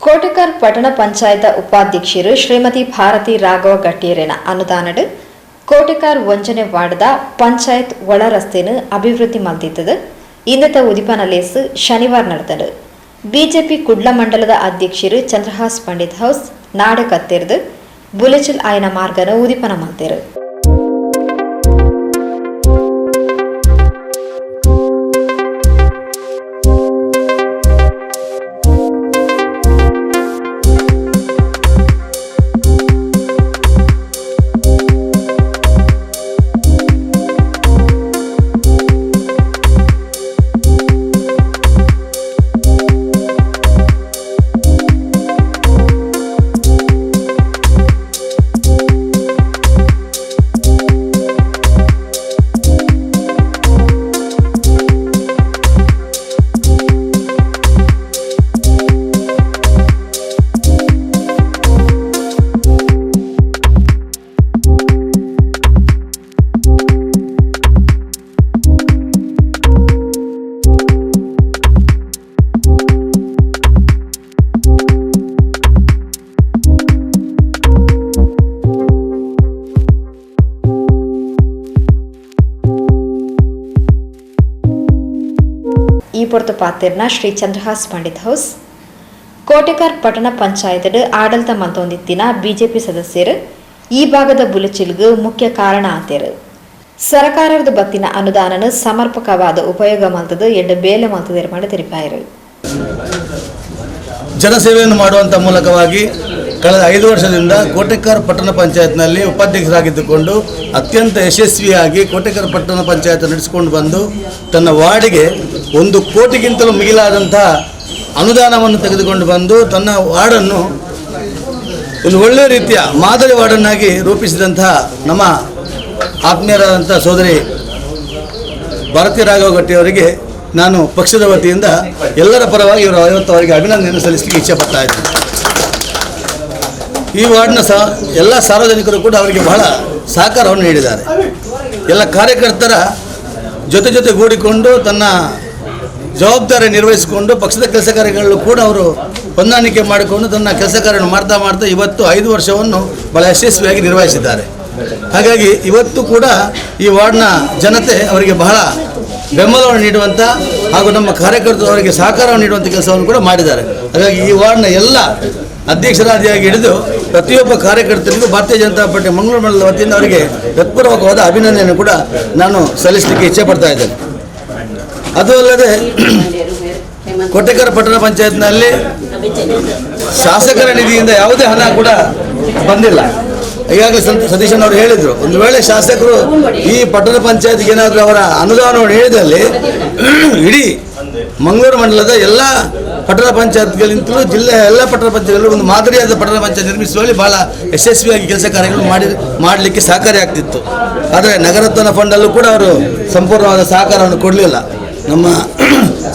Kotekar ಪಟ್ಟಣ ಪಂಚಾಯತ್ ಉಪಾಧ್ಯಕ್ಷರು ಶ್ರೀಮತಿ ಭಾರತಿ ರಾಘವ ಗಟ್ಟಿಯರಿನ ಅನುದಾನಡ್ ಕೋಟೆಕಾರ್ 1ನೇ ವಾರ್ಡ್ದ ಪಂಚಾಯತ್ ಒಳ ರಸ್ತೆನು ಅಭಿವೃದ್ಧಿ ಮಲ್ತಿತ್ತದು. ಇಂದತ ಉದಿಪನ ಲೇಸ್ ಶನಿವಾರ ನಡೆದನು. ಬಿಜೆಪಿ ಕುಡ್ಲ ಮಂಡಲದ ಅಧ್ಯಕ್ಷರು ಚಂದ್ರಹಾಸ್ ಪಂಡಿತ್ ಹೌಸ್ ನಾಡೆ ಕತ್ತೆರ್ದು ಬುಲೆಚಿಲ್ ಆಯನ ಮಾರ್ಗನ ಉದಿಪನ ಮಲ್ತೆರು. ಈ ಪೊರ್ತು ಪಾತೆರ್ನ ಶ್ರೀ ಚಂದ್ರಹಾಸ್ ಪಂಡಿತ್ ಹೌಸ್ ಕೋಟೆಕಾರ್ ಪಟ್ಟಣ ಪಂಚಾಯತ್ ಆಡಳಿತ ಮಲ್ತೊಂದಿತ್ತಿನ ಬಿಜೆಪಿ ಸದಸ್ಯರು ಈ ಭಾಗದ ಬುಲೆಚಿಲ್ಗ್ ಮುಖ್ಯ ಕಾರಣ ಆತೇರು. ಸರಕಾರದ ಬತ್ತಿನ ಅನುದಾನನ ಸಮರ್ಪಕವಾದ ಉಪಯೋಗ ಮಲ್ತದು ಎಡ್ಡೆ ಬೇಲೆ ಮಲ್ತದೇರು ಮಾಡಿ ತೆರಿಪಾಯರು. ಜನಸೇವೆಯನ್ನು ಮಾಡುವಂಥ ಮೂಲಕವಾಗಿ ಕಳೆದ 5 ವರ್ಷದಿಂದ ಕೋಟೆಕಾರ್ ಪಟ್ಟಣ ಪಂಚಾಯತ್ನಲ್ಲಿ ಉಪಾಧ್ಯಕ್ಷರಾಗಿದ್ದುಕೊಂಡು ಅತ್ಯಂತ ಯಶಸ್ವಿಯಾಗಿ ಕೋಟೆಕಾರ್ ಪಟ್ಟಣ ಪಂಚಾಯತ್ ನಡೆಸಿಕೊಂಡು ಬಂದು ತನ್ನ ವಾರ್ಡಿಗೆ 1 ಕೋಟಿಗಿಂತಲೂ ಮಿಗಿಲಾದಂಥ ಅನುದಾನವನ್ನು ತೆಗೆದುಕೊಂಡು ಬಂದು ತನ್ನ ವಾರ್ಡನ್ನು ಒಂದು ಒಳ್ಳೆಯ ರೀತಿಯ ಮಾದರಿ ವಾರ್ಡನ್ನಾಗಿ ರೂಪಿಸಿದಂಥ ನಮ್ಮ ಆತ್ಮೀಯರಾದಂಥ ಸೋದರಿ ಭಾರತಿ ರಾಘವ ಗಟ್ಟಿಯವರಿಗೆ ನಾನು ಪಕ್ಷದ ವತಿಯಿಂದ ಎಲ್ಲರ ಪರವಾಗಿ ಇವರ ಇವತ್ತು ಅವರಿಗೆ ಅಭಿನಂದನೆಯನ್ನು ಸಲ್ಲಿಸಲಿಕ್ಕೆ ಇಚ್ಛೆ ಪಡ್ತಾ ಇದ್ದೀನಿ. ಈ ವಾರ್ಡ್ನ ಎಲ್ಲ ಸಾರ್ವಜನಿಕರು ಕೂಡ ಅವರಿಗೆ ಬಹಳ ಸಹಕಾರವನ್ನು ನೀಡಿದ್ದಾರೆ. ಎಲ್ಲ ಕಾರ್ಯಕರ್ತರ ಜೊತೆ ಜೊತೆಗೂಡಿಕೊಂಡು ತನ್ನ ಜವಾಬ್ದಾರಿ ನಿರ್ವಹಿಸಿಕೊಂಡು ಪಕ್ಷದ ಕೆಲಸ ಕಾರ್ಯಗಳಲ್ಲೂ ಕೂಡ ಅವರು ಹೊಂದಾಣಿಕೆ ಮಾಡಿಕೊಂಡು ತನ್ನ ಕೆಲಸ ಕಾರ್ಯವನ್ನು ಮಾಡ್ತಾ ಮಾಡ್ತಾ ಇವತ್ತು 5 ವರ್ಷವನ್ನು ಬಹಳ ಯಶಸ್ವಿಯಾಗಿ ನಿರ್ವಹಿಸಿದ್ದಾರೆ. ಹಾಗಾಗಿ ಇವತ್ತು ಕೂಡ ಈ ವಾರ್ಡ್ನ ಜನತೆ ಅವರಿಗೆ ಬಹಳ ಬೆಂಬಲವನ್ನು ನೀಡುವಂಥ ಹಾಗೂ ನಮ್ಮ ಕಾರ್ಯಕರ್ತರು ಅವರಿಗೆ ಸಹಕಾರವನ್ನು ನೀಡುವಂಥ ಕೆಲಸವನ್ನು ಕೂಡ ಮಾಡಿದ್ದಾರೆ. ಹಾಗಾಗಿ ಈ ವಾರ್ಡ್ನ ಎಲ್ಲ ಅಧ್ಯಕ್ಷರಾದಿಯಾಗಿ ಹಿಡಿದು ಪ್ರತಿಯೊಬ್ಬ ಕಾರ್ಯಕರ್ತರಿಗೂ ಭಾರತೀಯ ಜನತಾ ಪಾರ್ಟಿ ಮಂಗಳೂರು ಮಂಡಲದ ವತಿಯಿಂದ ಅವರಿಗೆ ಹೃತ್ಪೂರ್ವಕವಾದ ಅಭಿನಂದನೆಯನ್ನು ಕೂಡ ನಾನು ಸಲ್ಲಿಸಲಿಕ್ಕೆ ಇಚ್ಛೆ ಪಡ್ತಾ ಇದ್ದೇನೆ. ಅದು ಅಲ್ಲದೆ ಕೋಟೆಕಾರ್ ಪಟ್ಟಣ ಪಂಚಾಯತ್ನಲ್ಲಿ ಶಾಸಕರ ನಿಧಿಯಿಂದ ಯಾವುದೇ ಹಣ ಕೂಡ ಬಂದಿಲ್ಲ. ಈಗಾಗಲೇ ಸತೀಶನ್ ಅವರು ಹೇಳಿದರು, ಒಂದು ವೇಳೆ ಶಾಸಕರು ಈ ಪಟ್ಟಣ ಪಂಚಾಯತ್ಗೆ ಏನಾದರೂ ಅವರ ಅನುದಾನವನ್ನು ಹೇಳಿದಲ್ಲಿ ಇಡೀ ಮಂಗಳೂರು ಮಂಡಲದ ಎಲ್ಲ ಪಟ್ಟಣ ಪಂಚಾಯತ್ಗಳಿಂತಲೂ ಜಿಲ್ಲೆಯ ಎಲ್ಲ ಪಟ್ಟಣ ಪಂಚಾಯತ್ಗಳು ಒಂದು ಮಾದರಿಯಾದ ಪಟ್ಟಣ ಪಂಚಾಯತ್ ನಿರ್ಮಿಸುವಲ್ಲಿ ಭಾಳ ಯಶಸ್ವಿಯಾಗಿ ಕೆಲಸ ಕಾರ್ಯಗಳು ಮಾಡಲಿಕ್ಕೆ ಸಹಕಾರಿಯಾಗ್ತಿತ್ತು. ಆದರೆ ನಗರತ್ವನ ಫಂಡಲ್ಲೂ ಕೂಡ ಅವರು ಸಂಪೂರ್ಣವಾದ ಸಹಕಾರವನ್ನು ಕೊಡಲಿಲ್ಲ. ನಮ್ಮ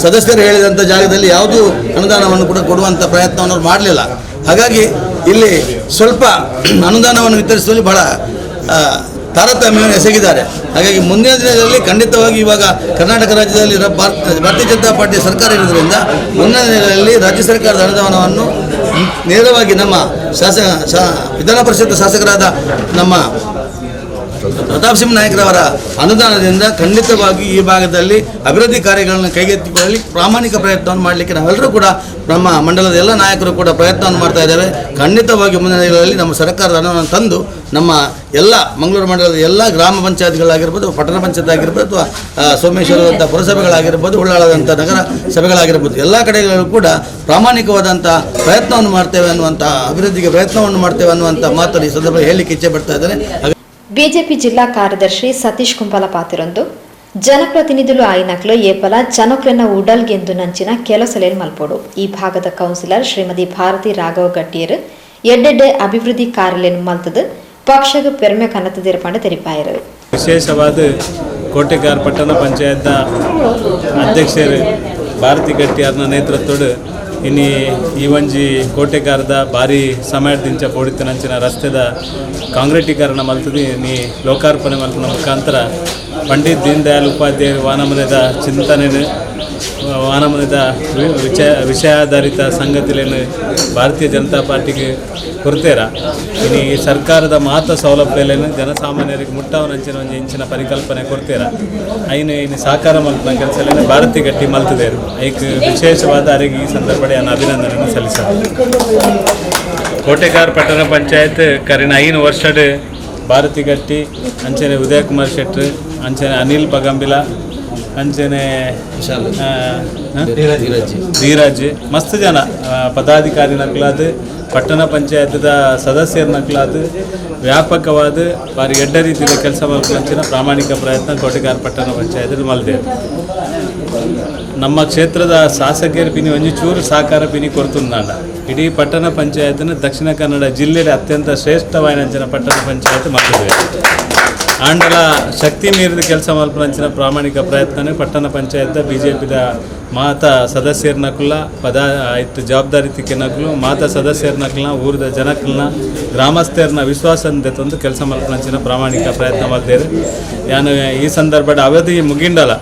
ಸದಸ್ಯರು ಹೇಳಿದಂಥ ಜಾಗದಲ್ಲಿ ಯಾವುದೂ ಅನುದಾನವನ್ನು ಕೂಡ ಕೊಡುವಂಥ ಪ್ರಯತ್ನವನ್ನು ಅವರು ಮಾಡಲಿಲ್ಲ. ಹಾಗಾಗಿ ಇಲ್ಲಿ ಸ್ವಲ್ಪ ಅನುದಾನವನ್ನು ವಿತರಿಸುವಲ್ಲಿ ಭಾಳ ತಾರತಮ್ಯವನ್ನು ಎಸಗಿದ್ದಾರೆ. ಹಾಗಾಗಿ ಮುಂದಿನ ದಿನಗಳಲ್ಲಿ ಖಂಡಿತವಾಗಿ ಇವಾಗ ಕರ್ನಾಟಕ ರಾಜ್ಯದಲ್ಲಿ ಭಾರತೀಯ ಜನತಾ ಪಾರ್ಟಿ ಸರ್ಕಾರ ಇರೋದ್ರಿಂದ ಮುಂದಿನ ದಿನಗಳಲ್ಲಿ ರಾಜ್ಯ ಸರ್ಕಾರದ ಅನುದಾನವನ್ನು ನೇರವಾಗಿ ನಮ್ಮ ವಿಧಾನ ಪರಿಷತ್ ಶಾಸಕರಾದ ನಮ್ಮ ಪ್ರತಾಪ್ ಸಿಂಹ ನಾಯಕರವರ ಅನುದಾನದಿಂದ ಖಂಡಿತವಾಗಿ ಈ ಭಾಗದಲ್ಲಿ ಅಭಿವೃದ್ಧಿ ಕಾರ್ಯಗಳನ್ನು ಕೈಗೆತ್ತಿಕೊಳ್ಳಲಿ ಪ್ರಾಮಾಣಿಕ ಪ್ರಯತ್ನವನ್ನು ಮಾಡಲಿಕ್ಕೆ ನಾವೆಲ್ಲರೂ ಕೂಡ ನಮ್ಮ ಮಂಡಲದ ಎಲ್ಲ ನಾಯಕರು ಕೂಡ ಪ್ರಯತ್ನವನ್ನು ಮಾಡ್ತಾ ಇದ್ದೇವೆ. ಖಂಡಿತವಾಗಿ ಮುಂದಿನ ದಿನಗಳಲ್ಲಿ ನಮ್ಮ ಸರ್ಕಾರದ ಹಣವನ್ನು ತಂದು ನಮ್ಮ ಎಲ್ಲ ಮಂಗಳೂರು ಮಂಡಲದ ಎಲ್ಲ ಗ್ರಾಮ ಪಂಚಾಯತ್ಗಳಾಗಿರ್ಬೋದು, ಪಟ್ಟಣ ಪಂಚಾಯತ್ ಆಗಿರ್ಬೋದು, ಅಥವಾ ಸೋಮೇಶ್ವರದಂಥ ಪುರಸಭೆಗಳಾಗಿರ್ಬೋದು, ಉಳ್ಳಾಳದಂಥ ನಗರ ಸಭೆಗಳಾಗಿರ್ಬೋದು, ಎಲ್ಲ ಕಡೆಗಳಲ್ಲೂ ಕೂಡ ಪ್ರಾಮಾಣಿಕವಾದಂಥ ಪ್ರಯತ್ನವನ್ನು ಮಾಡ್ತೇವೆ ಅನ್ನುವಂಥ ಅಭಿವೃದ್ಧಿಗೆ ಪ್ರಯತ್ನವನ್ನು ಮಾಡ್ತೇವೆ ಅನ್ನುವಂಥ ಮಾತನ್ನು ಈ ಸಂದರ್ಭದಲ್ಲಿ ಹೇಳಲಿಕ್ಕೆ ಇಚ್ಛೆ ಪಡ್ತಾ ಇದ್ದೇನೆ. ಬಿಜೆಪಿ ಜಿಲ್ಲಾ ಕಾರ್ಯದರ್ಶಿ ಸತೀಶ್ ಕುಂಬಾಲ ಪಾತಿರೊಂದು ಜನಪ್ರತಿನಿಧುಲು ಆಯಿನಕ್ಲು ಏಪಲ ಜನಕ್ಲೆನ ಉಡಲ್ಗೆಂದು ನಂಚಿನ ಕೆಲಸಲೇನ್ ಮಲ್ಪೋಡು. ಈ ಭಾಗದ ಕೌನ್ಸಿಲರ್ ಶ್ರೀಮತಿ ಭಾರತಿ ರಾಘವ ಗಟ್ಟಿಯರು ಎಡ್ಡೆಡ್ಡೆ ಅಭಿವೃದ್ಧಿ ಕಾರ್ಯಲೇನ್ ಮಲ್ತದು ಪಕ್ಷಗ ಪೆರ್ಮೆ ಕನತದಿರಪಂಡ ತೆರಿಪಾಯರು. ವಿಶೇಷವಾದ ಕೋಟೆಗಾರ್ ಪಟ್ಟಣ ಪಂಚಾಯತ್ ಅಧ್ಯಕ್ಷರು ಭಾರತಿ ಗಟ್ಟಿಯರ್ನ ನೇತೃತ್ವದ ಇನಿ ಈ ಒಂಜಿ ಕೋಟೆಕಾರದ ಭಾರಿ ಸಮಯದಿಂಚ ಬೋಡಿತನಂಚಿನ ರಸ್ತೆದ ಕಾಂಕ್ರೀಟೀಕರಣ ಮಲ್ತದೆ ಇನಿ ಲೋಕಾರ್ಪಣೆ ಮಲ್ಪುನ ಮುಖಾಂತರ ಪಂಡಿತ್ ದೀನ್ ದಯಾಳ್ ಉಪಾಧ್ಯಾಯ ವಾನಮನದ ಚಿಂತನೆ ವಾನಮನದ ವಿಷಯಾಧಾರಿತ ಸಂಗತಿಗಳನ್ನು ಭಾರತೀಯ ಜನತಾ ಪಾರ್ಟಿಗೆ ಕೊಡ್ತೇರ. ಇನಿ ಸರ್ಕಾರದ ಮಾತ ಸೌಲಭ್ಯಗಳನ್ನು ಜನಸಾಮಾನ್ಯರಿಗೆ ಮುಟ್ಟವನಂಚಿನ ಒಂಜಿ ಇಂಚಿನ ಪರಿಕಲ್ಪನೆ ಕೊಡ್ತೇರ. ಐನು ಇನ್ನು ಸಾಕಾರ ಮಲ್ಪನ ಕೆಲಸ ಭಾರತಿ ಗಟ್ಟಿ ಮಲ್ತದೇರು. ಐಕ್ ವಿಶೇಷವಾದ ಅರಿಗೆ ಈ ಸಂದರ್ಭ ಅಭಿನಂದನೆಯನ್ನು ಸಲ್ಲಿಸ. ಕೋಟೆಕಾರ್ ಪಟ್ಟಣ ಪಂಚಾಯತ್ ಕರಿನ 5 ವರ್ಷಡ್ ಭಾರತಿ ಗಟ್ಟಿ ಅಂಚನೆ ಉದಯಕುಮಾರ್ ಶೆಟ್ಟರ್ ಅಂಚನೆ ಅನಿಲ್ ಪಗಂಬಿಲ ಅಂಚನೆ ಧೀರಾಜ್ ಮಸ್ತ್ ಜನ ಪದಾಧಿಕಾರಿ ನಕಲಾದ ಪಟ್ಟಣ ಪಂಚಾಯತ್ದ ಸದಸ್ಯರ ನಕಲಾದ ವ್ಯಾಪಕವಾದ ಬಾರಿ ಎಡ್ಡ ರೀತಿಯ ಕೆಲಸ ಮಲ್ಪಂಚಿನ ಪ್ರಾಮಾಣಿಕ ಪ್ರಯತ್ನ ಕೋಟೆಗಾರ್ ಪಟ್ಟಣ ಪಂಚಾಯತ್ ಮಲ್ದೆ. ನಮ್ಮ ಕ್ಷೇತ್ರದ ಶಾಸಕರ ಪಿನಿ ಒಂಜಿ ಚೂರು ಸಹಕಾರ ಪಿನಿ ಕೊರತುಂದಾಂಡ ಇಡೀ ಪಟ್ಟಣ ಪಂಚಾಯತ್ನ ದಕ್ಷಿಣ ಕನ್ನಡ ಜಿಲ್ಲೆಯ ಅತ್ಯಂತ ಶ್ರೇಷ್ಠವಾದ ಪಟ್ಟಣ ಪಂಚಾಯತ್ ಮಲ್ದಿದೆ. ಆಂಡಲ ಶಕ್ತಿ ಮೀರಿದ ಕೆಲಸ ಮಲ್ಪನಂಚಿನ ಪ್ರಾಮಾಣಿಕ ಪ್ರಯತ್ನನೇ ಪಟ್ಟಣ ಪಂಚಾಯತ್ ಬಿಜೆಪಿದ ಮಾತಾ ಸದಸ್ಯರ ನಕುಲ ಪದ ಆಯ್ತು ಜವಾಬ್ದಾರಿ ತಿಕ್ಕಿನಕಲು ಮಾತಾ ಸದಸ್ಯರ ನಕಲ್ನ ಊರದ ಜನಕಲ್ನ ಗ್ರಾಮಸ್ಥರನ್ನ ವಿಶ್ವಾಸ ತಂದು ಕೆಲಸ ಮಲ್ಪನಂಚಿನ ಪ್ರಾಮಾಣಿಕ ಪ್ರಯತ್ನ ಮಲ್ದೇರು. ಯಾನು ಈ ಸಂದರ್ಭದ ಅವಧಿ ಮುಗಿಂಡಲ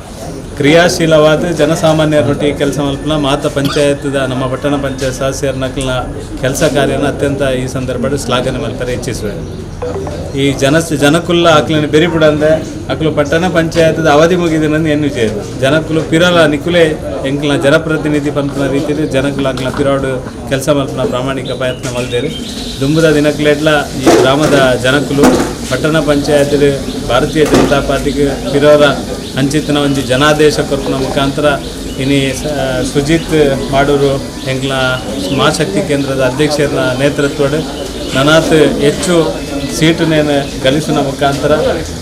ಕ್ರಿಯಾಶೀಲವಾದ ಜನಸಾಮಾನ್ಯರೊಟ್ಟಿಗೆ ಕೆಲಸ ಮಲ್ಪನ ಮಾತಾ ಪಂಚಾಯತ್ದ ನಮ್ಮ ಪಟ್ಟಣ ಪಂಚಾಯತ್ ಸದಸ್ಯರ ನಕಲ್ನ ಕೆಲಸ ಕಾರ್ಯನ ಅತ್ಯಂತ ಈ ಸಂದರ್ಭದ ಶ್ಲಾಘನೆ ಮಲ್ಪರೆ ಇಚ್ಛಿಸುವೆ. ಈ ಜನಕುಲ್ಲ ಅಕ್ಲನ ಬೆರಿಬಿಡಂದೆ ಅಕ್ಲು ಪಟ್ಟಣ ಪಂಚಾಯತ್ದ ಅವಧಿ ಮುಗಿದಿನಂದು ಏನು ವಿಜಯ ಜನಕುಲು ಪಿರಲ ನಿಕುಲೆ ಎಂಕ್ಲ ಜನಪ್ರತಿನಿಧಿ ಪಂಪನ ರೀತಿಯಲ್ಲಿ ಜನಕುಲ ಅಕ್ಲ ಪಿರಾಡು ಕೆಲಸ ಮಲ್ಪನ ಪ್ರಾಮಾಣಿಕ ಪ್ರಯತ್ನ ಮಲ್ದೇರು. ದುಂಬುದ ದಿನಕ್ಲೆಡ್ಲ ಈ ಗ್ರಾಮದ ಜನಕುಲು ಪಟ್ಟಣ ಪಂಚಾಯತ್ ಭಾರತೀಯ ಜನತಾ ಪಾರ್ಟಿಗೆ ಪಿರೋರ ಅಂಚಿತನ ಒಂಜಿ ಜನಾದೇಶ ಕೊರ್ಪುನ ಮುಖಾಂತರ ಇನಿ ಸುಜಿತ್ ಮಾಡೂರು ಎಂಕ್ಲ ಮಹಾಶಕ್ತಿ ಕೇಂದ್ರದ ಅಧ್ಯಕ್ಷರ ನೇತೃತ್ವದ ನನಾತ್ ಹೆಚ್ಚು ಸೀಟುನೇನು ಗಳಿಸುವ ಮುಖಾಂತರ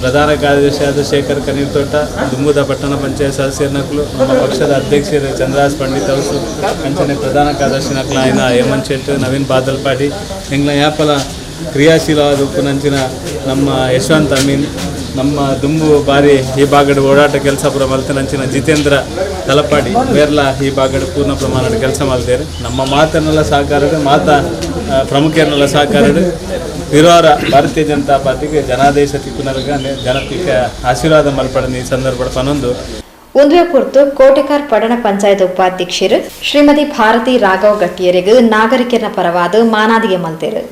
ಪ್ರಧಾನ ಕಾರ್ಯದರ್ಶಿಯಾದ ಶೇಖರ್ ಕನೀರ್ತೋಟ ದುಂಬುದ ಪಟ್ಟಣ ಪಂಚಾಯತ್ ಸದಸ್ಯರ ನಕಲು ನಮ್ಮ ಪಕ್ಷದ ಅಧ್ಯಕ್ಷರು ಚಂದ್ರಹಾಸ್ ಪಂಡಿತ್ ಅವರು ಅಂಚನೆ ಪ್ರಧಾನ ಕಾರ್ಯದರ್ಶಿ ನಕಲ ಆಯ್ನ ಹೇಮಂತ್ ಶೆಟ್ ನವೀನ್ ಬಾದಲ್ಪಾಡಿ ಎಂಗ್ಲ ಯಾಪಲ ಕ್ರಿಯಾಶೀಲವಾದ ಉಪ್ಪುನಂಚಿನ ನಮ್ಮ ಯಶವಂತ್ ಅಮೀನ್ ನಮ್ಮ ದುಂಬು ಬಾರಿ ಈ ಭಾಗದ ಓಡಾಟ ಕೆಲಸ ಪೂರ ಮಲ್ತನಂಚಿನ ಜಿತೇಂದ್ರ ತಲಪಾಡಿ ಬೇರ್ಲ ಈ ಭಾಗದ ಪೂರ್ಣ ಪ್ರಮಾಣದ ಕೆಲಸ ಮಲ್ತೇರು. ನಮ್ಮ ಮಾತನ್ನೆಲ್ಲ ಸಹಕಾರ ಮಾತಾ ಪ್ರಮುಖರನ್ನೆಲ್ಲ ಸಹಕಾರ ವಿರೋಧ ಭಾರತೀಯ ಜನತಾ ಪಾರ್ಟಿಗೆ ಜನಾದೇಶ ತಿಕ್ಕುನರ್ಗ ಜನತಿಗೆ ಆಶೀರ್ವಾದ ಮಲ್ಪಡನ ಈ ಸಂದರ್ಭ ಪನೊಂದು. ಒಂದುವೆ ಪುರ್ತು ಕೋಟೆಕಾರ್ ಪಟ್ಟಣ ಪಂಚಾಯತ್ ಉಪಾಧ್ಯಕ್ಷರು ಶ್ರೀಮತಿ ಭಾರತಿ ರಾಘವ್ ಗಟ್ಟಿಯರಿಗೆ ನಾಗರಿಕರ ಪರವಾದ ಮಾನಾದಿಗೆ ಮಲ್ತೇರು.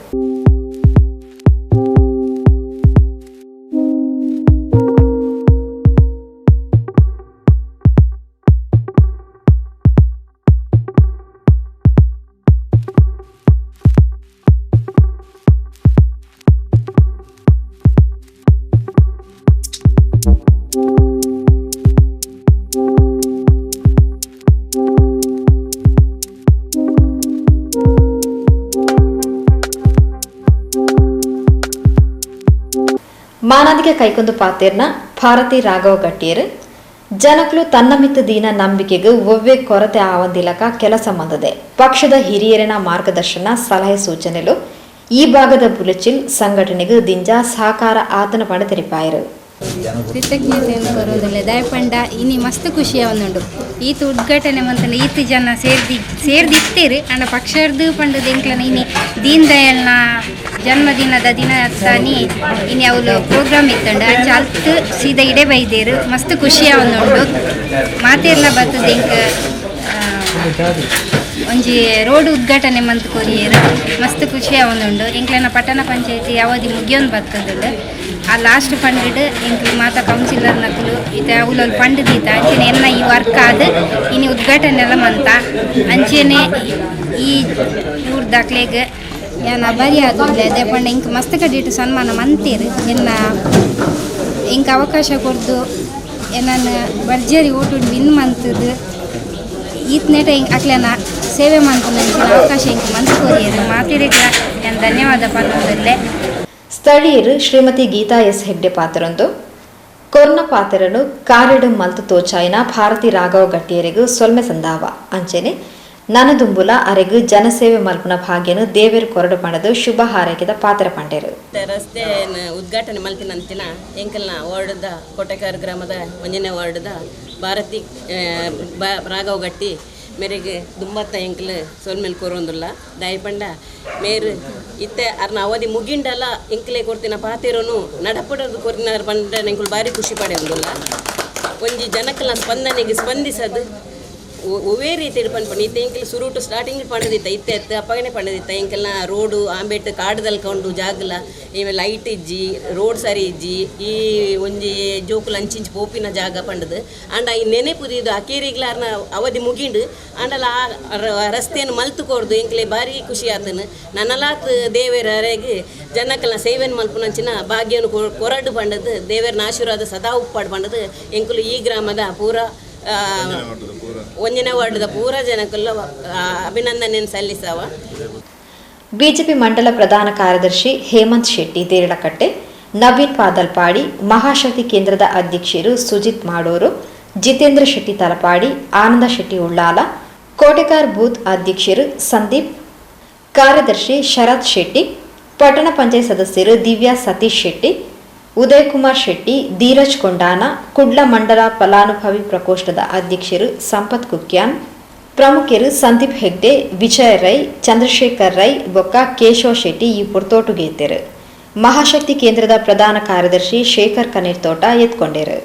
ಮಾನಾದಿಗೆ ಕೈಕೊಂದು ಪಾತೇರ್ನ ಭಾರತಿ ರಾಘವ ಗಟ್ಟಿಯರು ಜನಕಲು ತನ್ನ ಮಿತ್ತ ದೀನ ನಂಬಿಕೆಗೆ ಒವ್ವೆ ಕೊರತೆ ಆವಂದಿಲಕ ಕೆಲಸ ಮಂದದೆ ಪಕ್ಷದ ಹಿರಿಯರಿನ ಮಾರ್ಗದರ್ಶನ ಸಲಹೆ ಸೂಚನೆಲು ಈ ಭಾಗದ ಬುಲೆಚಿಲ್ ಸಂಘಟನೆಗೆ ದಿಂಜ ಸಹಕಾರ ಆತನ ಪಣ ತೆರಿಪಾಯರು. ಕೃತಜ್ಞತೆಯನ್ನು ಬರೋದಿಲ್ಲ ದಯಪಂಡ ಇನಿ ಮಸ್ತ್ ಖುಷಿಯ ಒಂದುಂಡು ಈತ ಉದ್ಘಾಟನೆ ಮಂತನ ಈತ ಜನ ಸೇರ್ದಿತ್ತೀರಿ ಅಂಡ ಪಕ್ಷರ್ದು ಪಂಡದ ಎಂಕ್ಲನ ಇನಿ ದೀನ್ ದಯಾಳ್ನ ಜನ್ಮದಿನದ ದಿನ ತಾನಿ ಇನಿ ಅವಳು ಪ್ರೋಗ್ರಾಮ್ ಇತ್ತಂಡ ಅಂಚ ಅಲ್ತ್ ಸೀದಾ ಇಡೆ ಬೈದೇರು ಮಸ್ತ್ ಖುಷಿಯ ಒಂದುಂಡು ಮಾತೆರ್ಲ ಬರ್ತದೆ ಎಂಕ್ ಒಂಜಿ ರೋಡ್ ಉದ್ಘಾಟನೆ ಮಂತ್ ಕೊರಿಯರು ಮಸ್ತ್ ಖುಷಿಯ ಒಂದುಂಡು ಎಂಕ್ಲನ ಪಟ್ಟಣ ಪಂಚಾಯತಿ ಅವಧಿ ಮುಗಿಯೊಂದು ಬರ್ತದುಂಡು ಆ ಲಾಸ್ಟ್ ಫಂಡೆಡ್ ಎಂಕ್ಲು ಮಾತಾ ಕೌನ್ಸಿಲರ್ ನಕಲು ಇತ ಅವಲೊಂದು ಫಂಡ್ ದೀತ ಅಂಚೆನೆ ಎನ್ನ ಈ ವರ್ಕ್ ಆದ್ ಇನಿ ಉದ್ಘಾಟನೆ ಎಲ್ಲ ಮಂತ ಅಂಚೆನೆ ಈ ಊರ್ ದಾಖಲೆಗ್ ಯಾನ ಬರಿ ಆದುಲ್ಲೆ ಅದೇ ಪಂಡ ಇಂಕ್ ಮಸ್ತ್ ಕಡಿಟ್ಟು ಸನ್ಮಾನ ಮಂತೀರು ಎನ್ನ ಇಂಕ್ ಅವಕಾಶ ಕೊರ್ದು ಎನ್ನನ್ ಭರ್ಜರಿ ಓಟು ವಿನ್ ಮಂತದು ಈತ್ನೇಟ ಇಂಕ್ ಅಕ್ಲೆನ ಸೇವೆ ಮಂತುನಂಚಿನ ಅವಕಾಶ ಇಂಕ್ ಮಂತ್ ಕೊರಿಯರು ಮಾತಿರಿಗ್ಲ ಯಾನ್ ಧನ್ಯವಾದ ಪನ್ನೊಂದುಲ್ಲೆ. ಸ್ಥಳೀಯರು ಶ್ರೀಮತಿ ಗೀತಾ ಎಸ್ ಹೆಗ್ಡೆ ಪಾತ್ರರೊಂದು ಕೊರ್ನ ಪಾತ್ರನು ಕಾರಿಡು ಮಲ್ತು ತೋಚಾಯಿನ ಭಾರತಿ ರಾಘವ ಗಟ್ಟಿಯರಿಗೂ ಸೊಲ್ಮೆ ಸಂದಾವ ಅಂಚೆನೆ ನನದುಂಬುಲ ಅರೆಗು ಜನಸೇವೆ ಮಲ್ಪನ ಭಾಗ್ಯನು ದೇವೇರು ಕೊರಡು ಪಣದು ಶುಭ ಹಾರೈಕೆದ ಪಾತ್ರ ಪಂಡೇರು. ರಸ್ತೆ ಉದ್ಘಾಟನೆ ಮಲ್ತಿನಂಚಿನ ಎಂಕಲ್ನ ವಾರ್ಡ್ದ ಕೋಟೆಕಾರ್ ಗ್ರಾಮದ ಒಂಜನೇ ವಾರ್ಡ್ದ ಭಾರತಿ ರಾಘವ ಗಟ್ಟಿ ಮೇರೆಗೆ ದುಂಬತ್ತ ಎಂಕ್ಲು ಸೊಲ್ಮೆಲ್ ಕೊರೊಂದುಲ್ಲ. ದಾಯಪಂಡ ಮೇರು ಇತ್ತೆ ಅರ್ನ ಅವಧಿ ಮುಗಿಂಡಲ ಎಂಕ್ಲೆ ಕೊರ್ತಿನ ಪಾತೆರನು ನಡಪಡೋದು ಕೊರ್ತಿನ ಪಂಡ ಎಂಕುಲು ಬಾರಿ ಖುಷಿ ಪಡೆಯೊಂದುಲ್ಲ. ಒಂಜಿ ಜನಕ್ಲ ಸ್ಪಂದನೆಗೆ ಸ್ಪಂದಿಸದು ಒವ್ವೇ ರೀತಿಡ್ ಪನ್ಪುಂಡು. ಇತ್ತೆ ಎಂಕಲ್ ಸುರುಟು ಸ್ಟಾರ್ಟಿಂಗ್ ಪಂಡದಿತ್ತ, ಇತ್ತೆ ಎತ್ತು ಅಪ್ಪಗನೆ ಪಂಡದಿತ್ತ, ಎಂಕಲ್ನ ರೋಡು ಆಂಬೇಟ್ ಕಾಡ್ದಲ್ಕ ಉಂಡು ಜಾಗಲ, ಈಮೆ ಲೈಟ್ ಇಜ್ಜಿ, ರೋಡ್ ಸರಿ ಇಜ್ಜಿ, ಈ ಒಂಜಿ ಜೋಕುಲು ಅಂಚಿಂಚಿ ಪೋಪಿನ ಜಾಗ ಪಂಡದು. ಆಂಡ ಈ ನೆನೆಪುದಿದ್ದು ಅಕೇರಿಗ್ಲ ಅರ್ನ ಅವಧಿ ಮುಗಿಂಡು ಆಂಡಲ ಆ ರಸ್ತೆಯನ್ನು ಮಲ್ತು ಕೊರ್ದು ಎಂಕ್ಲೆ ಬಾರಿ ಖುಷಿ ಆತನು. ನನಲಾತ್ ದೇವೆರ ಅರೆಗ್ ಜನಕಲ್ನ ಸೇವೆನ್ ಮಲ್ಪುನಂಚಿನ ಭಾಗ್ಯನು ಕೊರಡು ಪಂಡದು, ದೇವೆರ್ನ ಆಶೀರ್ವಾದ ಸದಾ ಉಪ್ಪಾಡು ಪಂಡದು ಎಂಕುಲು ಈ ಗ್ರಾಮದ ಪೂರ ಒಂಜನೇ ವಾರ್ಡ್ದ ಪೂರ ಜನಕುಲ್ಲ ಅಭಿನಂದನೆ ಸಲ್ಲಿಸವ. ಬಿಜೆಪಿ ಮಂಡಲ ಪ್ರಧಾನ ಕಾರ್ಯದರ್ಶಿ ಹೇಮಂತ್ ಶೆಟ್ಟಿ ದೇರಳಕಟ್ಟೆ, ನವೀನ್ ಪಾದಲ್ಪಾಡಿ, ಮಹಾಶಕ್ತಿ ಕೇಂದ್ರದ ಅಧ್ಯಕ್ಷರು ಸುಜಿತ್ ಮಾಡೂರು, ಜಿತೇಂದ್ರ ಶೆಟ್ಟಿ ತಲಪಾಡಿ, ಆನಂದ ಶೆಟ್ಟಿ ಉಳ್ಳಾಲ, ಕೋಟೆಕಾರ್ ಬೂತ್ ಅಧ್ಯಕ್ಷರು ಸಂದೀಪ್, ಕಾರ್ಯದರ್ಶಿ ಶರತ್ ಶೆಟ್ಟಿ, ಪಟ್ಟಣ ಪಂಚಾಯತ್ ಸದಸ್ಯರು ದಿವ್ಯಾ ಸತೀಶ್ ಶೆಟ್ಟಿ, ಉದಯಕುಮಾರ್ ಶೆಟ್ಟಿ, ಧೀರಜ್ ಕೊಂಡಾನ, ಕುಡ್ಲ ಮಂಡಲ ಫಲಾನುಭವಿ ಪ್ರಕೋಷ್ಠದ ಅಧ್ಯಕ್ಷರು ಸಂಪತ್ ಕುಕ್ಯಾನ್, ಪ್ರಮುಖರು ಸಂದೀಪ್ ಹೆಗ್ಡೆ, ವಿಜಯ ರೈ, ಚಂದ್ರಶೇಖರ್ ರೈ ಬೊಕ್ಕ ಕೇಶವ ಶೆಟ್ಟಿ ಈ ಪುರ್ತೋಟುಗೇತೆರು. ಮಹಾಶಕ್ತಿ ಕೇಂದ್ರದ ಪ್ರಧಾನ ಕಾರ್ಯದರ್ಶಿ ಶೇಖರ್ ಕನೇರ್ತೋಟ ಎತ್ಕೊಂಡೇರು.